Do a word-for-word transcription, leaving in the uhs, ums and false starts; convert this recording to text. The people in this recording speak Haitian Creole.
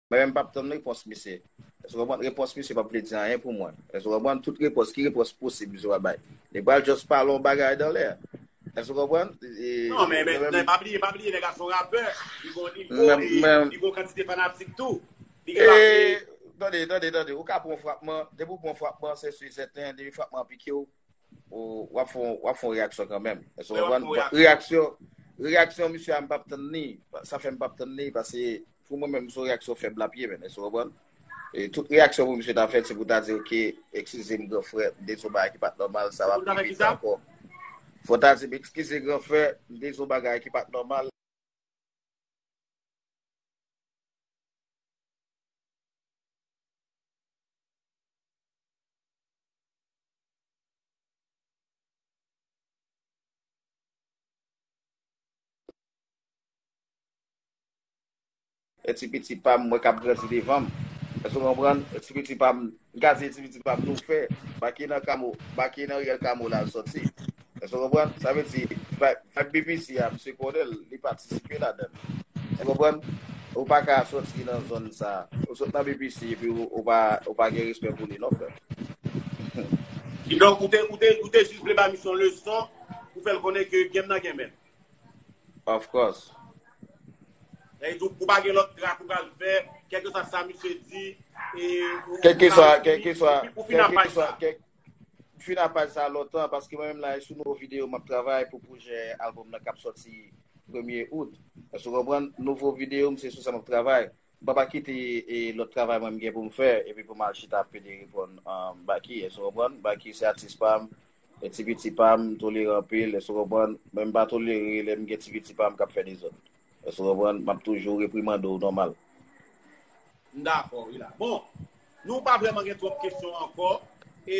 Mwen menm m p ap tann repons misye. Èske w konprann? Repons misye p ap vle di anyen pou mwen. Èske w konprann? Tout repons, ki repons posib misye pral bay? Li pral just pale yon bagay dan lè. Èske w konprann? E, Non, men, men, mwen menm men pa bliye, pa bliye, nèg la se yon rapè. Li gon, li gon, mwen, e, mwen, li gon kantite fanatik tou. Li gen e, pase tande, tande, tande. Ou ka pran frapman. Depi w pran frapman, se si sèten. Depi frapman an pike w, ou, w ap fè, w ap fè yon reyaksyon kanmenm. Èske w konprann? Reyaksyon, reyaksyon misye a, m p ap tann li. Sa fè m p ap tann li, paske pou mwen menm, se yon reyaksyon fèb l ap ye, men. Èske w konprann? E tout reyaksyon pou misye ta fè, se pou ta di, "Ok, eskize m, gran frè, m te di yon bagay ki pa t nòmal, sa p ap repete ankò." Fò ta di m, "Eskize, gran frè, m te di yon bagay ki pa t nòmal." E ti piti pa m, mwen k ap grandi devan m. Èske w konprann? E ti piti pa m, gade ti piti pa m nou fè. Baki nan kamo, baki nan ryèl kamo la l sòti. Èske w konprann? Sa vle di, vibe, vibe B B C a, misye konnen l, li patisipe ladan l. Èske w konprann? Ou pa ka sòti nan zòn sa. Ou sot nan B B C epi ou, ou pa, ou pa gen respè pou li, non, frè. Kidonk, ou te, ou te, ou te jis vle ba misye yon leson pou fè l konnen ke game nan gen men. Of course. Sa vle di ou pa gen lòt trak ou pral fè, kèlkeswa sa misye di, e ou, ou ka reponn li, epi ou fin a paj sa. Kèlkeswa, kèlkeswa, kèl-, fin a paj sa lontan, paske mwen menm la, e sou nouvo videyo m ap travay pou pwojè albòm nan k ap sòti premye out. Èske w konprann? Nouvo videyo m, se sou sa m ap travay. M pa, pa kite, e, lòt travay mwen m gen pou m fè, epi pou m al chita ap pede reponn, um, Baky. Èske w konprann? Baky se atis pa m, e ti piti pa m, m tolere anpil, èske w konprann? Men m pa tolere lè m gen ti piti pa m k ap fè dezòd. Èske w konprann? M ap toujou reprimande w nòmal. M dakò, wi la. Bon, nou pa vrèman gen twòp kesyon ankò. E